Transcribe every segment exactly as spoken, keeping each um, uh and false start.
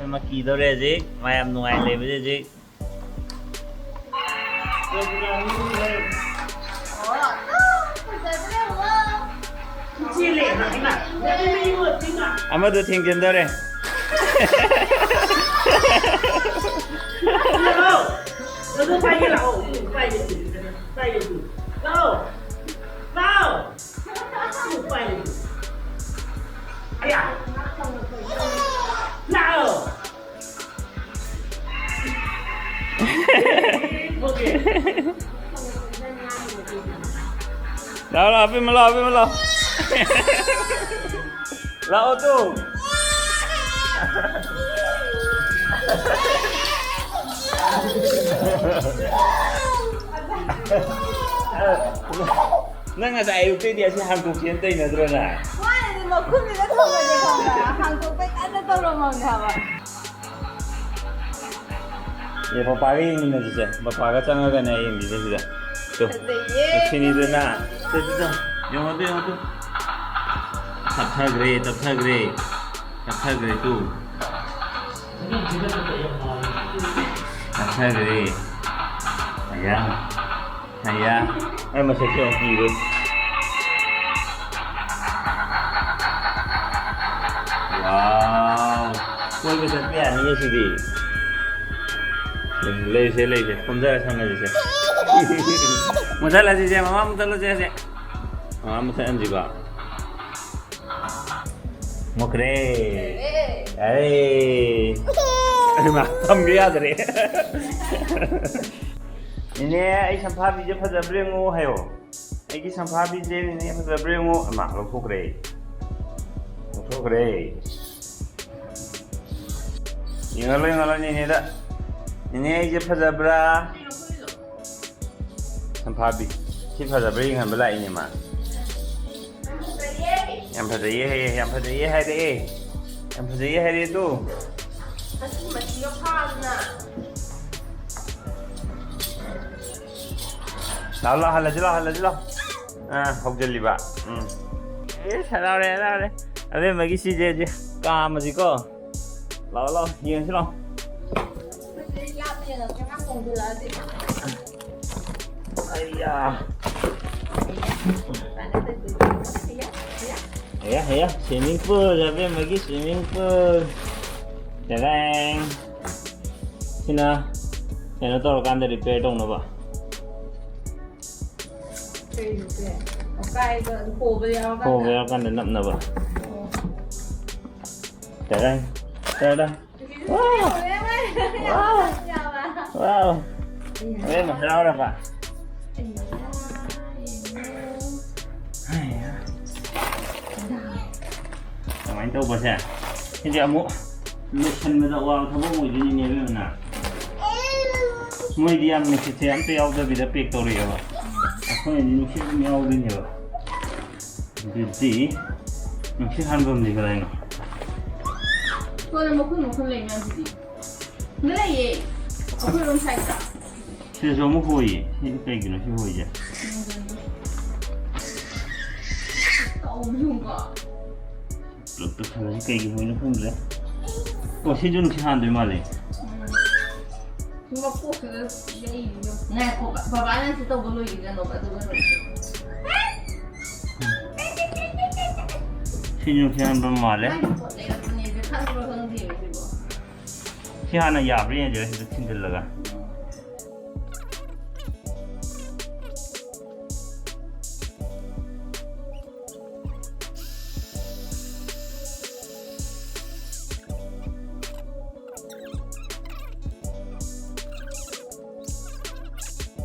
ꯑꯃ ꯀꯤꯗꯧꯔꯦ ꯍꯧꯖꯤꯛ꯫ ꯃꯥ ꯌꯥꯝ ꯅꯨꯡꯉꯥꯏ ꯂꯩꯕꯁꯦ ꯍꯧꯖꯤꯛ꯫ ꯑꯃꯗꯣ ꯊꯦꯡꯖꯤꯟꯗꯧꯔꯦ꯫ ꯂꯥꯛꯑꯣ꯫ ꯑꯗꯨ ꯄꯥꯏꯒꯦ ꯂꯥꯛꯑꯣ꯫ ꯄꯥꯏꯒꯦ꯫ ꯄꯥꯏꯒꯦ꯫ ꯂꯥꯛꯑꯣ꯫ ꯂꯥꯛꯑꯣ꯫ ꯄꯥꯏꯒꯦ꯫ ꯑꯌꯥ꯫ ꯂꯥꯛꯑꯣ꯫ ꯂꯥꯛꯑꯣ, ꯂꯥꯛꯑꯣ, ꯑꯕꯦꯝꯃ ꯂꯥꯛꯑꯣ, ꯑꯕꯦꯝꯃ ꯂꯥꯛꯑꯣ꯫ ꯂꯥꯛꯑꯣ ꯇꯨ꯫ ꯅꯪ ꯉꯁꯥꯏ ꯑꯌꯨꯛꯇꯩꯗꯤ ꯑꯁꯤ ꯍꯥꯡꯗꯣꯛꯁꯦꯅ ꯇꯩꯅꯗ꯭ꯔꯣ ꯅꯪ? ꯃꯥꯅꯗꯤ ꯃꯈꯨꯝꯁꯤꯗ ꯊꯝꯃꯒꯦ ꯈꯪꯕ꯭ꯔꯥ? ꯍꯥꯡꯗꯣꯛꯄꯩ ꯀꯟꯅ ꯇꯧꯔꯝꯃꯕꯅꯦ ꯍꯥꯏꯕ꯫ ꯑꯦ, ꯄꯄꯥꯒ ꯌꯦꯡꯃꯤꯟꯅꯁꯤꯁꯦ꯫ ꯄꯄꯥꯒ ꯆꯪꯉꯒꯅꯦ ꯌꯦꯡꯕꯤꯁꯦ ꯁꯤꯗ꯫ ꯇꯨ꯫ ꯐꯖꯩꯌꯦ꯫ ꯁꯤꯅꯤꯗꯅ꯫ ꯇꯨ, ꯇꯨ, ꯇꯨ꯫ ꯌꯦꯡꯉꯣ ꯇꯨ, ꯌꯦꯡꯉꯣ ꯇꯨ꯫ ꯇꯞꯊꯈ꯭ꯔꯦ, ꯇꯞꯊꯈ꯭ꯔꯦ꯫ ꯇꯞꯊꯈ꯭ꯔꯦ ꯇꯨ꯫ ꯇꯞꯊꯈ꯭ꯔꯦ꯫ ꯑꯌꯥ꯫ ꯑꯌꯥ꯫ ꯑꯩ ꯃꯁꯛꯁꯦ ꯌꯥꯝ ꯀꯤꯔꯦ꯫ ꯋꯥꯎ꯫ ꯀꯣꯏꯕ ꯆꯠꯄ ꯌꯥꯅꯤꯌꯦ ꯁꯤꯗꯤ꯫ ꯂꯩꯁꯦ, ꯂꯩꯁꯦ꯫ ꯀꯨꯝꯊꯔ ꯁꯥꯟꯅꯁꯤꯁꯦ꯫ ꯃꯨꯊꯠꯂꯁꯤꯁꯦ, ꯃꯃꯥ ꯃꯨꯊꯠꯂꯁꯦ ꯍꯧꯖꯤꯛ꯫ ꯃꯃꯥ ꯃꯨꯊꯠꯍꯟꯁꯤꯀꯣ꯫ ꯃꯨꯠꯈ꯭ꯔꯦ꯫ ꯑꯦ꯫ ꯑꯩ꯫ ꯍꯩꯃꯥ, ꯊꯝꯒꯦ ꯌꯥꯗ꯭ꯔꯦ꯫ ꯅꯦꯅꯦ, ꯑꯩ ꯁꯝꯐꯥꯕꯤꯁꯦ ꯐꯖꯕ꯭ꯔꯥ ꯌꯦꯡꯉꯣ ꯍꯥꯏꯌꯣ꯫ ꯑꯩꯒꯤ ꯁꯝꯐꯥꯕꯤꯁꯦ ꯅꯦꯅꯦ ꯐꯖꯕ꯭ꯔꯥ ꯌꯦꯡꯉꯣ꯫ ꯑꯃ ꯂꯧꯊꯣꯛꯈ꯭ꯔꯦ꯫ ꯂꯧꯊꯣꯛꯈ꯭ꯔꯦ꯫ ꯌꯦꯡꯍꯜꯂꯣ, ꯌꯦꯡꯍꯜꯂꯣ ꯅꯦꯅꯦꯗ꯫ ꯅꯦꯅꯦ, ꯑꯩꯁꯦ ꯐꯖꯕ꯭ꯔꯥ? ꯁꯝꯐꯥꯕꯤ꯫ ꯁꯤ ꯐꯖꯕ꯭ꯔꯥ ꯌꯦꯡꯍꯟꯕ ꯂꯥꯛꯏꯅꯦ ꯃꯥ꯫ ꯌꯥꯝ ꯐꯖꯩꯌꯦ ꯍꯥꯏꯌꯦ, ꯌꯥꯝ ꯐꯖꯩꯌꯦ ꯍꯥꯏꯔꯛꯑꯦ꯫ ꯌꯥꯝ ꯐꯖꯩꯌꯦ ꯍꯥꯏꯔꯛꯑꯦ ꯇꯨ꯫ ꯃꯆꯤ ꯃꯆꯤꯒ ꯐꯥꯗꯅ꯫ ꯂꯥꯛꯑꯣ, ꯂꯥꯛꯑꯣ, ꯍꯜꯂꯁꯤ ꯂꯥꯛꯑꯣ, ꯍꯜꯂꯁꯤ ꯂꯥꯛꯑꯣ꯫ ꯑꯥ, ꯍꯧꯖꯤꯜꯂꯤꯕ꯫ ꯎꯝ꯫ ꯑꯦ, ꯍꯔꯥꯎꯔꯦ, ꯍꯔꯥꯎꯔꯦ꯫ ꯑꯕꯦꯝꯃꯒꯤ ꯁꯤꯁꯦ, ꯁꯤ ꯀꯥꯝꯃꯁꯤꯀꯣ꯫ ꯂꯥꯛꯑꯣ, ꯂꯥꯛꯑꯣ, ꯌꯦꯡꯁꯤ ꯂꯥꯛꯑꯣ꯫ ꯑꯩꯌꯥ꯫ ꯍꯦ, ꯍꯦ, swimming pool, ꯑꯕꯦꯝꯃꯒꯤ swimming pool꯫ ꯇꯦꯔꯦꯡ꯫ ꯁꯤꯅ ꯀꯩꯅꯣ ꯇꯧꯔꯀꯥꯟꯗ repair ꯇꯧꯅꯕ꯫ ꯀꯩꯅꯣꯁꯦ? ꯑꯣ, ꯀꯥꯏꯕ, ꯍꯣꯕ ꯌꯥꯎꯔꯀꯥꯟꯗ? ꯍꯣꯕ ꯌꯥꯎꯔꯀꯥꯟꯗ ꯅꯞꯅꯕ꯫ ꯑꯣ꯫ ꯇꯦꯔꯦꯡ, ꯇꯦꯔꯦꯡ꯫ ꯁꯤꯗꯤ ꯋꯥꯎ! ꯍꯣꯕ ꯌꯥꯎꯔꯀꯥꯟꯗ ꯋꯥꯎ! ꯌꯥꯕ꯫ ꯋꯥꯎ! ꯑꯩꯅ ꯑꯕꯦꯝꯃ ꯍꯔꯥꯎꯔꯕ? ꯑꯩꯅ ꯍꯩꯌꯥ꯫ ꯀꯃꯥꯏꯅ ꯇꯧꯕꯁꯦ? ꯁꯤꯗꯤ ꯑꯃꯨꯛ ꯂꯣꯏꯁꯟꯕꯗ ꯑꯋꯥꯕ ꯊꯕꯛ ꯑꯣꯏꯗꯣꯏꯅꯤꯅꯦ, ꯑꯕꯦꯝꯃꯅ꯫ ꯃꯣꯏꯗꯤ ꯌꯥꯝ ꯅꯨꯡꯁꯤꯠꯁꯦ ꯑꯝꯇ ꯌꯥꯎꯗꯕꯤꯗ pack ꯇꯧꯔꯛꯑꯦꯕ꯫ ꯑꯩꯈꯣꯏꯅꯗꯤ ꯅꯨꯡꯁꯤꯠ ꯑꯗꯨꯝ ꯌꯥꯎꯗꯣꯏꯅꯦꯕ꯫ ꯑꯗꯨꯗꯤ ꯅꯨꯡꯁꯤꯠ ꯍꯥꯟꯐꯝꯗꯤ ꯀꯗꯥꯏꯅꯣ? ꯁꯣꯝꯗ ꯃꯈꯨꯟ ꯃꯈꯨꯟ ꯂꯩ ꯃꯌꯥꯝꯁꯤꯗꯤ꯫ ꯁꯤꯗ ꯂꯩꯌꯦ꯫ ꯑꯩꯈꯣꯏꯔꯣꯝ sideꯇ꯫ ꯁꯤꯗꯁꯨ ꯑꯃꯨꯛ ꯍꯣꯏꯌꯦ꯫ ꯁꯤ ꯀꯩꯒꯤꯅꯣ ꯁꯤ ꯍꯣꯏꯁꯦ? ꯇꯧꯕꯅꯤꯀꯣ꯫ ꯄꯨꯂꯞ ꯇꯧꯁꯜꯂꯁꯤ, ꯀꯩꯒꯤ ꯍꯣꯏꯅꯣ ꯈꯪꯗ꯭ꯔꯦ꯫ ꯑꯣ, ꯁꯤꯁꯨ ꯅꯨꯡꯁꯤꯠ ꯍꯥꯟꯗꯣꯏ ꯃꯥꯜꯂꯦ꯫ ꯎꯝ꯫ ꯃꯀꯣꯛꯁꯤꯗ ꯌꯩꯔꯤꯗꯣ꯫ ꯉꯥꯏꯈꯣ, ꯕꯕꯥꯅ ꯁꯤ ꯇꯧꯕ ꯂꯣꯏꯈꯤꯁꯅꯣꯕ, ꯑꯗꯨꯒ ꯂꯣꯏꯁꯤ꯫ ꯁꯤꯁꯨ ꯅꯨꯡꯁꯤꯠ ꯍꯥꯟꯕ ꯃꯥꯜꯂꯦ꯫ ꯃꯥꯏꯗꯤ ꯄꯣꯠ ꯂꯩꯔꯛꯄꯅꯦꯁꯦ ꯈꯪꯕ꯭ꯔꯥ ꯈꯪꯗꯦꯕ ꯁꯤꯕꯣ꯫ ꯁꯤ ꯍꯥꯟꯅ ꯌꯥꯕ꯭ꯔꯥ ꯌꯦꯡꯁꯤꯔ, ꯁꯤꯗ ꯊꯤꯟꯖꯤꯜꯂꯒ꯫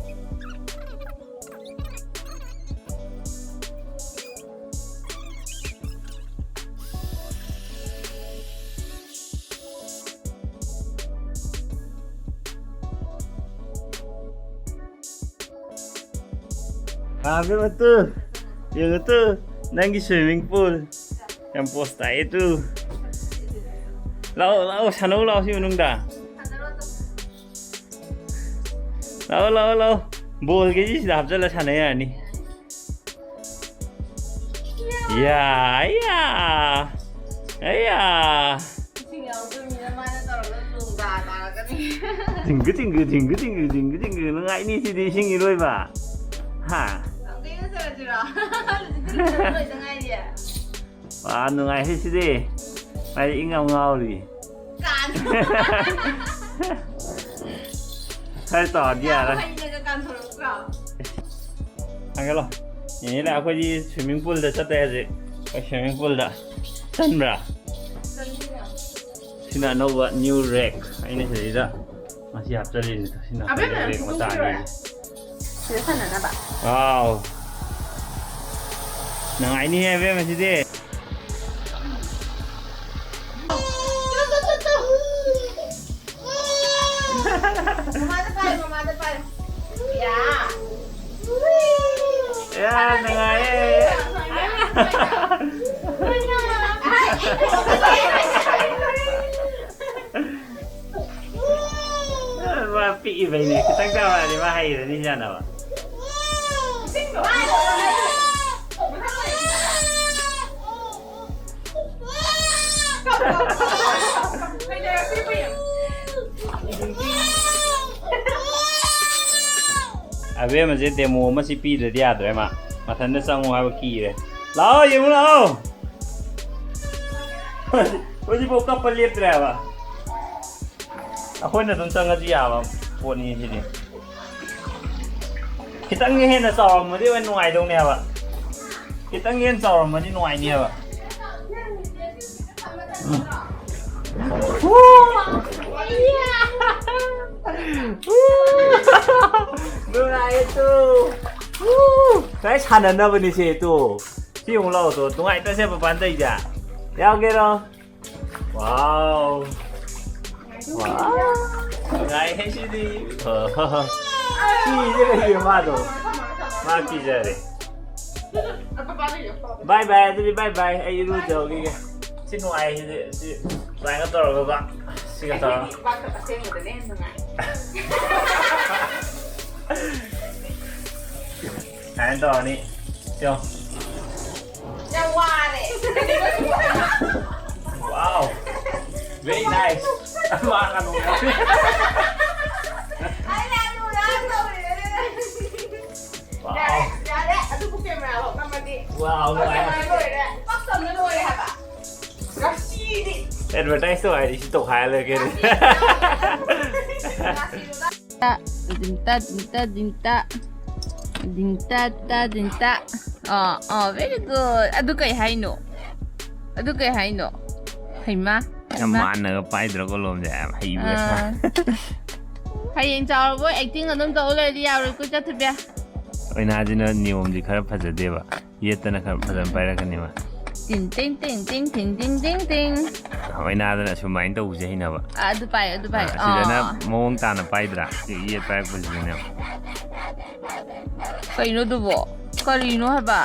ꯍꯥꯕ꯭ꯔꯦ ꯃꯇꯨ, ꯌꯦꯡꯉꯨ ꯇꯨ, ꯅꯪꯒꯤ swimming pool꯫ ꯌꯥꯝ ꯄꯣꯁ ꯇꯥꯏꯌꯦ ꯇꯨ꯫ ꯂꯥꯛꯑꯣ, ꯂꯥꯛꯑꯣ, ꯁꯥꯟꯅꯧ ꯂꯥꯛꯑꯣ ꯁꯤ ꯃꯅꯨꯡꯗ꯫ ꯂꯥꯛꯑꯣ, ꯂꯥꯛꯑꯣ, ꯂꯥꯛꯑꯣ꯫ ꯕꯣꯜꯒꯤꯁꯤ ꯁꯤꯗ ꯍꯥꯞꯆꯜꯂ ꯁꯥꯟꯅ ꯌꯥꯔꯅꯤ꯫ ꯌꯥ, ꯌꯥ꯫ ꯑꯌꯥ꯫ ꯏꯁꯤꯡ ꯌꯥꯎꯗ꯭ꯔꯕꯅꯤꯅ ꯇꯧꯔꯒ ꯅꯣꯡ ꯇꯥ ꯇꯥꯔꯛꯀꯅꯤ꯫ ꯊꯤꯡꯒꯨ ꯊꯤꯡꯒꯨ ꯊꯤꯡꯒꯨ ꯊꯤꯡꯒꯨ ꯊꯤꯡꯒꯨ ꯊꯤꯡꯒꯨ꯫ ꯅꯨꯡꯉꯥꯏꯅꯤ ꯁꯤꯗꯤ ꯏꯁꯤꯡ ꯏꯔꯣꯏꯕ꯫ ꯍꯥ? ꯑꯃꯨꯛꯇ ꯏꯔꯨꯖꯔꯁꯤꯔꯣ? ꯍꯧꯖꯤꯛꯇꯤ ꯂꯨꯖꯕ ꯂꯣꯏꯗ ꯉꯥꯏꯔꯤꯌꯦ꯫ ꯋꯥ, ꯅꯨꯡꯉꯥꯏꯍꯦ ꯁꯤꯗꯤ꯫ ꯃꯥꯗꯤ ꯏꯪ ꯌꯥꯝ ꯉꯥꯎꯔꯤ꯫ ꯀꯥꯟ꯫ ꯈꯔ ꯇꯧꯔꯗꯤ ꯌꯥꯔꯦ꯫ ꯍꯩꯅꯒ ꯀꯥꯟꯊꯣꯔꯛꯄ꯭ꯔꯣ? ꯍꯥꯏꯒꯠꯂꯣ꯫ ꯌꯦꯡꯉꯤꯅꯦ ꯑꯩꯈꯣꯏꯗꯤ swimming poolꯗ ꯆꯠꯇꯦ ꯍꯧꯖꯤꯛ꯫ ꯑꯩꯈꯣꯏ swimming poolꯗ ꯆꯟꯕ꯭ꯔꯥ? ꯆꯠꯅꯤꯡꯉꯦ꯫ ꯁꯤꯅ ꯑꯅꯧꯕ new rack ꯑꯩꯅ ꯁꯤꯗꯩꯗ ꯉꯁꯤ ꯍꯥꯞꯆꯜꯂꯤꯅꯤꯗ꯫ ꯁꯤꯅ ꯑꯕꯦꯝꯃ, rack ꯃꯆꯥ ꯍꯧꯗꯣꯛꯄꯤꯔꯣ꯫ ꯑꯅꯤꯁꯦ꯫ ꯁꯤꯗ ꯁꯥꯟꯅꯅꯕ꯫ ꯋꯥꯎ꯫ ꯅꯨꯡꯉꯥꯏꯅꯤꯍꯦ ꯑꯕꯦꯝꯃ ꯁꯤꯗꯤ꯫ ꯃꯃꯥꯗ ꯄꯥꯏ, ꯃꯃꯥꯗ ꯄꯥꯏ꯫ ꯌꯥ꯫ ꯌꯥ, ꯅꯨꯡꯉꯥꯏꯌꯦ꯫ ꯃꯥ ꯄꯤꯛꯏꯕꯩꯅꯦ, ꯈꯤꯇꯪ ꯆꯥꯎꯔꯛꯑꯗꯤ ꯃꯥ ꯍꯩꯔꯅꯤ ꯁꯥꯟꯅꯕ꯫ ꯑꯕꯦꯝꯃꯁꯦ demo ꯑꯃ ꯁꯤ ꯄꯤꯗ꯭ꯔꯗꯤ ꯌꯥꯗ꯭ꯔꯦ꯫ ꯃꯥ ꯃꯊꯟꯇ ꯆꯪꯉꯣ ꯍꯥꯏꯕ ꯀꯤꯔꯦ꯫ ꯂꯥꯛꯑꯣ, ꯌꯦꯡꯉꯨ ꯂꯥꯛꯑꯣ꯫ ꯍꯧꯖꯤꯛꯐꯥꯎ ꯀꯞꯄ ꯂꯦꯞꯇ꯭ꯔꯦ ꯍꯥꯏꯕ꯫ ꯑꯩꯈꯣꯏꯅ ꯑꯗꯨꯝ ꯆꯪꯉꯁꯨ ꯌꯥꯕ ꯄꯣꯠꯅꯤ ꯁꯤꯗꯤ꯫ ꯈꯤꯇꯪ ꯍꯦꯟꯅ ꯆꯥꯎꯔꯝꯃꯗꯤ ꯑꯣꯏꯅ ꯅꯨꯡꯉꯥꯏꯗꯧꯅꯦ ꯍꯥꯏꯕ꯫ ꯈꯤꯇꯪ ꯍꯦꯟꯅ ꯆꯥꯎꯔꯝꯃꯗꯤ ꯅꯨꯡꯉꯥꯏꯅꯤ ꯍꯥꯏꯕ꯫ ꯅꯨꯡꯉꯥꯏꯌꯦ ꯇꯨ꯫ ꯉꯁꯥꯏ ꯁꯥꯟꯅꯅꯕꯅꯤ ꯁꯦ ꯇꯨ꯫ ꯁꯤ ꯑꯃꯨꯛ ꯂꯥꯛꯑꯣ ꯇꯨ꯫ ꯅꯨꯡꯉꯥꯏꯇ꯭ꯔꯁꯦ ꯄꯄꯥꯟ ꯇꯧꯔꯤꯁꯦ꯫ ꯌꯥꯎꯒꯦꯔꯣ? ꯋꯥꯎ꯫ ꯋꯥꯎ꯫ ꯅꯨꯡꯉꯥꯏꯍꯦ ꯁꯤꯗꯤ꯫ ꯀꯤꯔꯦ ꯃꯥꯗꯣ꯫ ꯃꯥ ꯀꯤꯖꯔꯦ꯫ Bye bye, ꯑꯗꯨꯗꯤ bye bye꯫ ꯑꯩ ꯏꯔꯨꯖꯍꯧꯈꯤꯒꯦ꯫ ꯁꯤ ꯅꯨꯡꯉꯥꯏ ꯁꯤꯗꯤ꯫ ꯁꯤ ꯁꯨꯃꯥꯏꯅ ꯇꯧꯔꯒꯀꯣ꯫ ꯁꯤꯒ ꯇꯧꯔꯒ꯫ ꯕꯥꯊꯔꯨꯝ ꯑꯁꯦꯡꯕꯗꯅ ꯍꯦꯟꯅ ꯅꯨꯡꯉꯥꯏ꯫ ꯁꯨꯃꯥꯏꯅ ꯇꯧꯔꯅꯤ꯫ ꯌꯦꯡꯉꯣ꯫ ꯌꯥꯝ ꯋꯥꯔꯦ꯫ ꯋꯥꯎ꯫ Very nice. ꯃꯥ ꯀꯩꯅꯣ ꯌꯥꯎꯔꯤ꯫ ꯑꯩꯅ ꯑꯂꯨ ꯂꯥꯝ ꯇꯧꯔꯤꯅꯦ꯫ Wow. ꯌꯥꯔꯦ, ꯑꯗꯨꯕꯨ camera ꯂꯣꯛ ꯅꯝꯃꯗꯤ꯫ Wow, ꯅꯨꯡꯉꯥꯏ꯫ ꯂꯣꯏꯔꯦ꯫ ꯄꯛꯇꯕꯅ ꯂꯣꯏꯔꯦ ꯍꯥꯏꯕ꯫ ꯉꯁꯤꯗꯤ꯫ Advertise ꯇꯧ ꯍꯥꯏꯔꯗꯤ ꯁꯤ ꯇꯧꯈꯥꯏꯔ ꯂꯩꯔꯒꯦ꯫ ꯉꯁꯤꯗꯨꯗ꯫ ꯗꯤꯡꯇ, ꯗꯤꯡꯇ, ꯗꯤꯡꯇ꯫ ꯗꯤꯡꯇ, ꯇ, ꯗꯤꯡꯇ꯫ ꯑꯥ, ꯑꯥ, very good. ꯑꯗꯨ ꯀꯩ ꯍꯥꯏꯅꯣ? ꯑꯗꯨ ꯀꯩ ꯍꯥꯏꯅꯣ? ꯍꯩꯃꯥ, ꯌꯥꯝ ꯍꯩꯃꯥ꯫ ꯃꯥꯟꯅꯒ ꯄꯥꯏꯗ꯭ꯔꯒ ꯂꯣꯝꯁꯦ ꯌꯥꯝ ꯍꯩꯕ ꯁꯥ꯫ ꯑꯥ꯫ ꯍꯌꯦꯡ ꯆꯥꯎꯔꯕꯣꯏ acting ꯑꯗꯨꯝ ꯇꯧ ꯂꯩꯔꯗꯤ ꯌꯥꯔꯣꯏꯀꯣ, ꯆꯠꯊꯕꯤ꯫ ꯑꯣꯏꯅꯥꯁꯤꯅ ꯅꯤꯌꯣꯝꯁꯤ ꯈꯔ ꯐꯖꯗꯦꯕ꯫ ꯌꯦꯠꯇꯅ ꯈꯔ ꯐꯖꯅ ꯄꯥꯏꯔꯛꯀꯅꯦꯕ꯫ ꯇꯤꯡ, ꯇꯤꯡ, ꯇꯤꯡ꯫ ꯑꯣꯏꯅꯥꯗꯅ ꯑꯁꯨꯃꯥꯏꯅ ꯇꯧꯕꯁꯦ ꯍꯩꯅꯕ꯫ ꯑꯥ, ꯑꯗꯨ ꯄꯥꯏ, ꯑꯗꯨ ꯄꯥꯏ꯫ ꯑꯥ, ꯁꯤꯗꯅ ꯑꯥ꯫ ꯃꯑꯣꯡ ꯇꯥꯅ ꯄꯥꯏꯗ꯭ꯔꯥ? ꯁꯤ ꯌꯦꯠ ꯄꯥꯏꯔꯛꯄꯁꯤꯗꯅꯦ꯫ ꯀꯩꯅꯣ ꯑꯗꯨꯕꯣ? ꯀꯔꯤꯅꯣ ꯍꯥꯏꯕ?